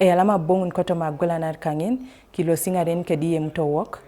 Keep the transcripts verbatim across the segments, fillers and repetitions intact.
Eyalama aboŋun kotoma agwelanar kaŋin, kilosi ŋaren kedi yem towok.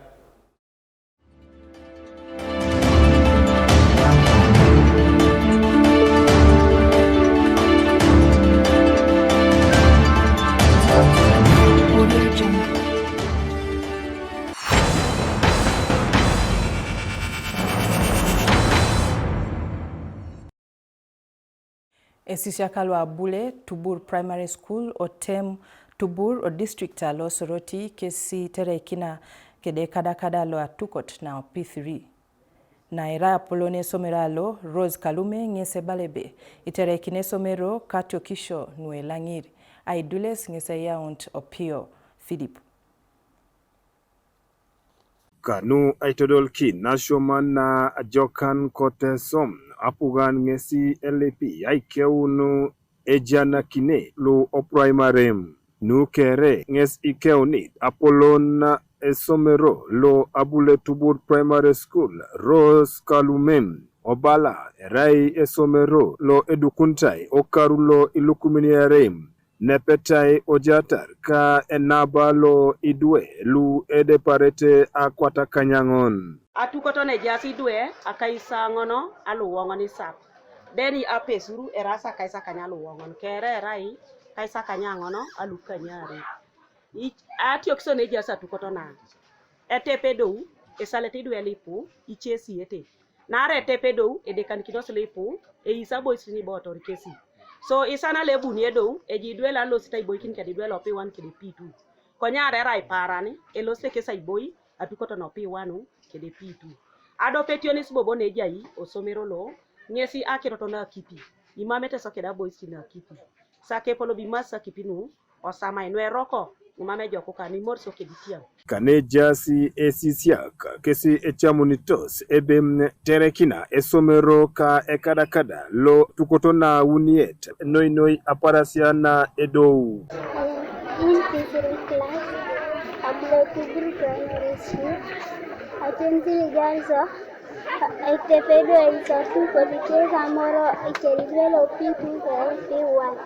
Esisiak lu Abule Tubur Primary School otem Tubur o district alo Soroti kesi tereikina kede kadakada lo atukot na o P three. Na erai apolon esomero alo, Rose Kalume ŋes ebala ebe itereikina esomero katiokisio nu elaŋir, aidules ŋes eyaunit Opio Philip. Kanu aitodolikin asioman na ajokan ko Teso, apugan ŋesi elipi aikeun ejanakine lu o primary. Nu kere ŋes ikeunit apolon na esomero lo Abule Tubur Primary School, Rose Kalume, obala erai esomero lo edukunitai okaru lo ilukumin iarei, nepetai ojatar ka enaba lo idwe lu edeparete akwat akanyaŋon. Atukoton ejaas idwe akaisaŋon aluwoŋon isap, deni apesur eraas akaisakany aluwoŋon, kere erai kaisakany aŋon alukanyarei. Atiokisio nejaas atukoton na etepedou, esalete idwe elipu, ichesiete. Naarai etepedou, edekanikinosi lipu, eis aboisit nibotor kesi. So isana lo ebuni edou, ejai idwe lo alosit aiboikin kede idwe lo P one kede P two. Konye arai erai paaran, elosite kesi aiboi atukot no P one kede P two. Adopetionis bobo nejai osomero lo, ŋesi akirot na akipi, imamete so kede aboisit na akipi. Sa kepolo bimas akipi nu, osamai nu eroko, imam ejoku kanu imoriso keditiam. Kanejaas esisiak kesi ecamunitos ebe terekina esomero ka ekadakada lo tukoto na uniet noinoi aparasia na edou. In P three class, Abule Tubur Primary School, atentin ijarso, etepedo eisatu kodike kamoro ekedidwe lo P two ke P one.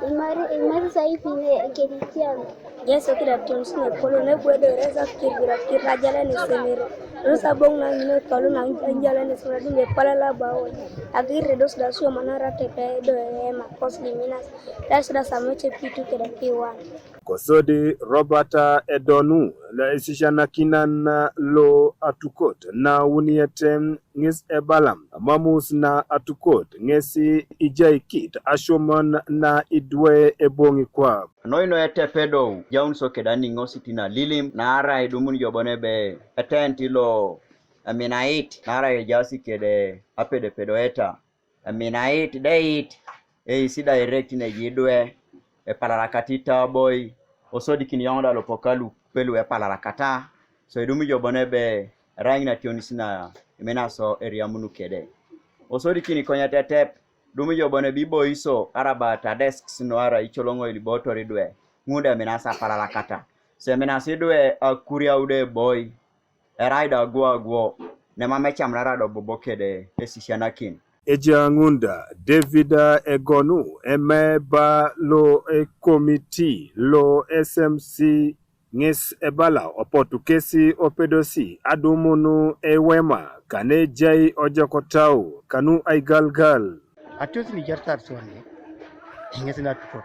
Imari, imari sa ipine ekeditiam. Jesu kida tions ne polo ne bwedo reza kirgira kirajala ne semero. Rosa bong na mino tolu na anjala ne semero dum epala la bawo. Agir redos da sio manara tepedo ema kos liminas. Das da samoche P two keda P one. Kosodi Robert edonu lo esisianakinan lo atukot na uniete ŋes ebala, amamus na atukot ŋes ijaikit asioman na idwe eboŋi kwap. Noino etepedou jaun so keda niŋosit na lilim, naarai dumun jobon ebe etent lo eminait, naarai ejaas kede apedepedoeta. Eminait deit, eisi direct neji idwe, epalarakata itaboi, osodikin yoŋ da lopoka lupelu epalarakata, so edumi jo bon ebe erai ŋina tionis na imina so eriamun kede. Osodikin ikonyetetep, dumi jo bon ebe iboi so arabat adesks no ara icoloŋoi libotor idwe, ŋun da eminas apalarakata, so eminas idwe akuriau da eboi, erai da aguo aguo, nemam ecamunara do bobo kede esisianakin. Ejaŋun da David egonu emeba lo ekomiti lo S M C ŋes ebala opotu kesi opedosi adumunu ewema kanejai ojokotau kanu aigalgal. Atios nijartar soni, ŋes natukot.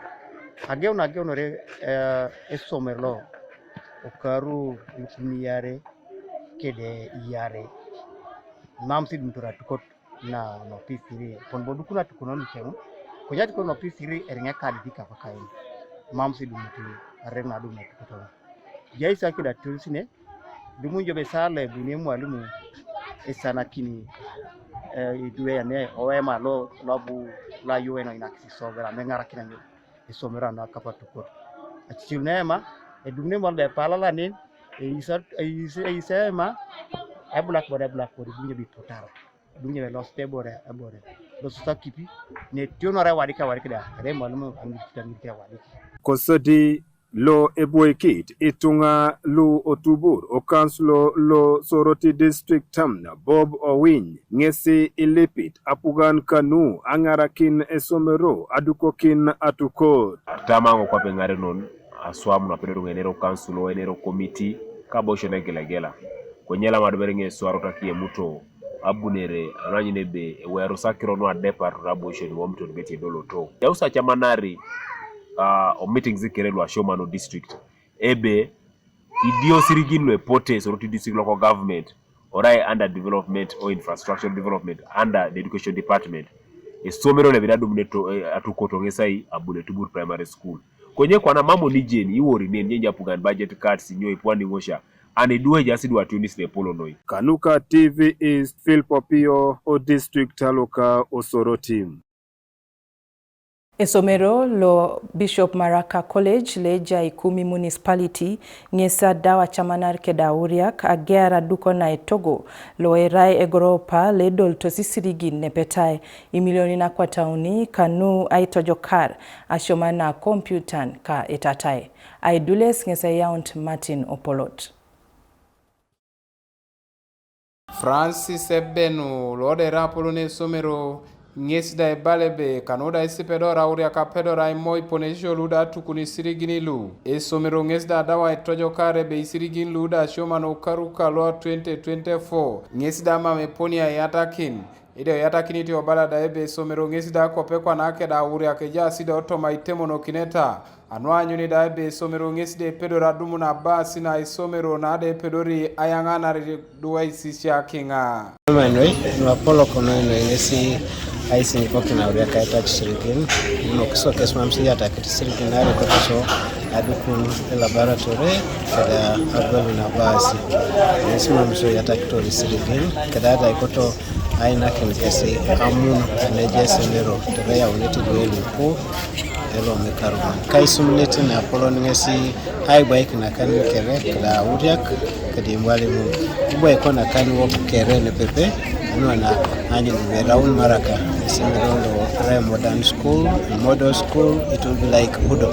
Ageun ageunore eh, esomer lo okaru lukumi iare kede iare. Mam si dumtor atukot na no P three. Pon bo dukun atukon nukem. Konye atukon no P three eriŋe kadidika pakain. Mam si dumtor arem na dum atukot. Jai sa kida turisine. Dumun jobe sala ebuni emwalimu esanakini eh, idwe ne oema lo lobu la yueno inakisi sogera meŋarakina nyo esomero na kapa tukot. Acicil neema edumune mal be palalanin eisa eisa eisa ema e blackboard e blackboard bunye bi potara. Dunye be los te bore e bore. Los ta kipi ne tionore wadika wadika da re malumu angit angit wadika. Kosodi lo ebwoikit ituŋa lu otubur okansulo lo Soroti District, Bob Owiny, ŋesi ilipit apugan kanu aŋarakin esomero adukokin atukot. Tamaŋo kwape ŋarenon aswam nu apedori ŋenero kansulo, enero komiti, kaboisio negelegela. Konye lama adumere ŋes suarotaki emuto abunere ananyun ebe ewerusa akiro nu adepar aboisio nu omuto nibet edoloto. Eus acamanari uh, o meetings kere lu asioman o district ebe idio sirigin lu epotes orot district local government orai under development o infrastructure development under the education department. Esomero lebida dum neto eh, atukoto ŋesai abule tubur primary school. Konye kwana mamo nijen iwori nen nyenye apugan budget cuts inyo ipwani ngosha ane duwe jasi duwa tunis ne polo noi. Kanuka T V East, Philip Opio o district aloka Osoroti. Esomero lo Bishop Maraka College le jai Kumi Municipality ŋes adau acamanar keda auriak agear aduko na etogo lo erai egoropa le edoltos isirigin nepetai imilionin akwatauni kanu aitojokar asioman na kompiutan ka etatai. Aidules ŋes eyaunt Martin Opolot. Francis Ebenu lo da erai apolon esomero ŋes da ibala ebe kanu da isipedora auriak apedora aimo iponesio lu da atukun isirigin lu. Esomero ŋes da adau aitojokar ebe isirigin lu da asioman okaru ka lo twenty twenty-four ŋes da mam eponi aiyatakin. Ido iyatakinit obala da ebe esomero ŋes da kope kwana keda auriak ejaas ido toma itemonokineta. Anu aanyuni da ebe esomero ŋes da epedori adumun abaasi na isomero na da epedori ayaŋanar duwa isisia kiŋa. Amanoi nuapolok noi noi ŋes aisinyikokin auriak aitac isirigin. Nokisokes mam siyatakit isirigin naarai kotoso adukun elaboratory keda agwelun abaasi. Ŋes mam so iyatakitor isirigin keda da ikoto ainakin kesi amun aneja esomero tereyaunit lueluku elomekaruman. Kaisumunet napolon ŋesi aibwaikin akan kere keda auriak kede imwalimun. Ibwaiko nakan wok kere nepepe anuana anyun beraun Maraka esomero lo re modern school, model school, it will be like Budo.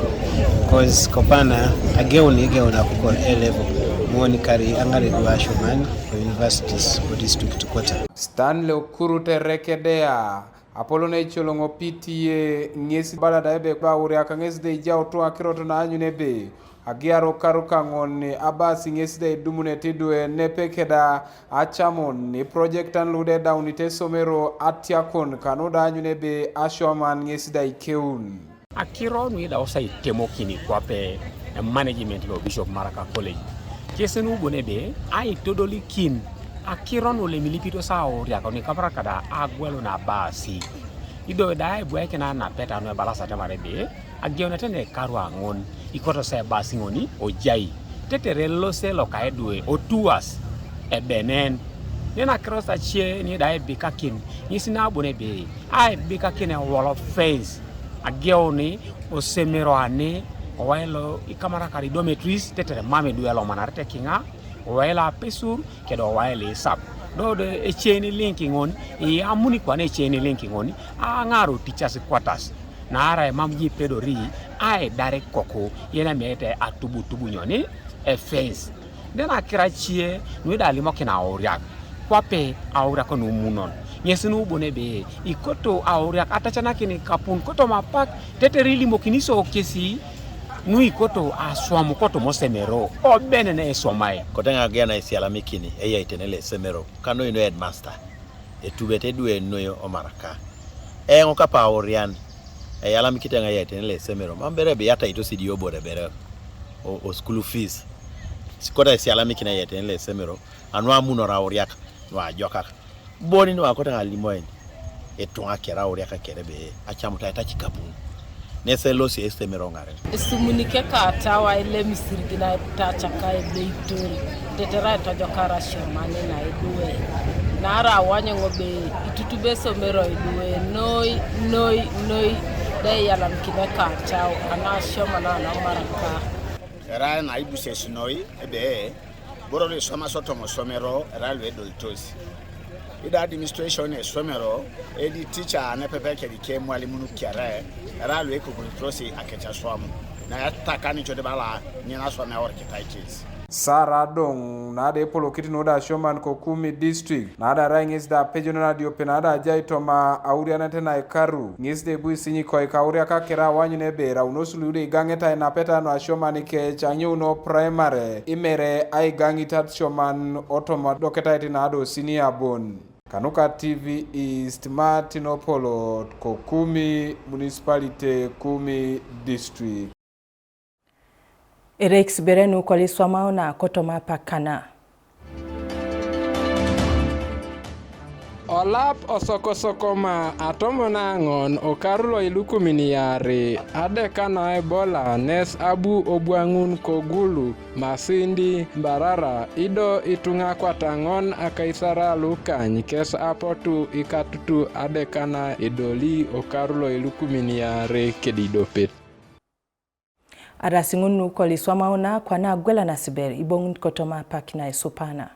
Cause kopana ageun igeun akukor A level. Muoni kari aŋar idua asioman o universities o district quarter. Stanley Okuru Terekedea, apolon eicoloŋ o P T A ŋes bala da ebe auriak ŋes da ejautu akirot naanyun ebe agiar okaru kaŋon abaasi ŋes da edumunete idwe nepe keda acamon iprojektan lu da edaunit esomero atiakon kanu da aanyun ebe asioman ŋes da ikeun. Akiro nu ida osa itemokin kwape management lo Bishop Maraka College. Kesi nu bon ebe aitodolikin akiro nu lemilipito sa auriak oni kaparak kada agwelo na abaasi. Ido da ebwaikin anapeta nu ebalasa temar ebe ageunete nekaru aŋon ikoto sa ebaasi ŋoni ojai. Tetere lose loka edwe otuas ebenen. Nena akiros acie ni da ebikakin ŋesi nabon ebe aibikakin ewall fence. Ageuni osemero ani owai lo ikamarakar dormitories tetere mam idwe elomanarete kiŋa, owai lo apesur kede owai lo isap. Do do echein link ŋon, iamuni kwana echein link ŋon aŋaru teachers quarters. Naarai mam jipedori aidar ikoku yenamiete atubutubu nyoni efence. Dena akiro acie nuida alimokin auriak kwape auriak numunon. Ŋes nubon ebe ikoto auriak atacanakin kapun kotoma apak tetere ilimokini so kesi nu ikoto aswam kotoma osemero obenen eswamai. Koteŋ agia naisialamikini eyaiten ele esemero kanoi nu headmaster etubet eduen noi omaraka. Eoŋ kape aurian eyalamikite eoŋ eyaiten ele esemero mam bere ebe iyata itosidi obore bere o, o school fees. Sikota isialamikini eyaiten ele esemero anu amunor auriak nuajokak. Boni nuakote ŋalimoin ituŋa kere auriak kere ebe acamutai tacikapun. Neselosi esemero ŋaren. Esumunike katau ailem isirigin aitacaka ebeitor tetere aitojokar asiomani na idwe. Naarai awanyoŋ be itutube esomero idwe noi noi noi da eyalamikine katau ana asioma na anamaraka. Erai na ibuses noi ebe iboro lu iswamasi otoma osomero erai lu edolitos. Ida administration esomero, edi teacher nepepe kedi ke mwalimun kere erai lu ekokonitos akec aswam na etakanicote bala nyen aswam eorikitai kes. Sara Adong na da epolokit nu da asioman ko Kumi district na da arai ŋes da apejonon adiope na da ajai toma aurianet na ekaru, ŋes da ebu isinyikoi kauriak kere awanyun ebe eraunos lu da igaŋetai napeta nu asioman kec anyouno primary imere aigaŋit asioman otoma adoketait na da osinia bon. Kanuka T V East, Martin Opolot, ko Kumi Municipality, Kumi District. Ereikis bere nu koliswamau na kotoma apak kana. Olap osokosokoma atomon aŋon okaru lo ilukumin iarei, adeka na Ebola nes abu obwaŋun kogulu, Masindi, Mbarara, ido ituŋa kwataŋon akaisara lukany kes apotu ikatutu adeka na edoli okaru lo ilukumin iarei kedidopet. Arasiŋun nu koliswamau na kwana agwelanas ber iboŋun kotoma apak na isupana.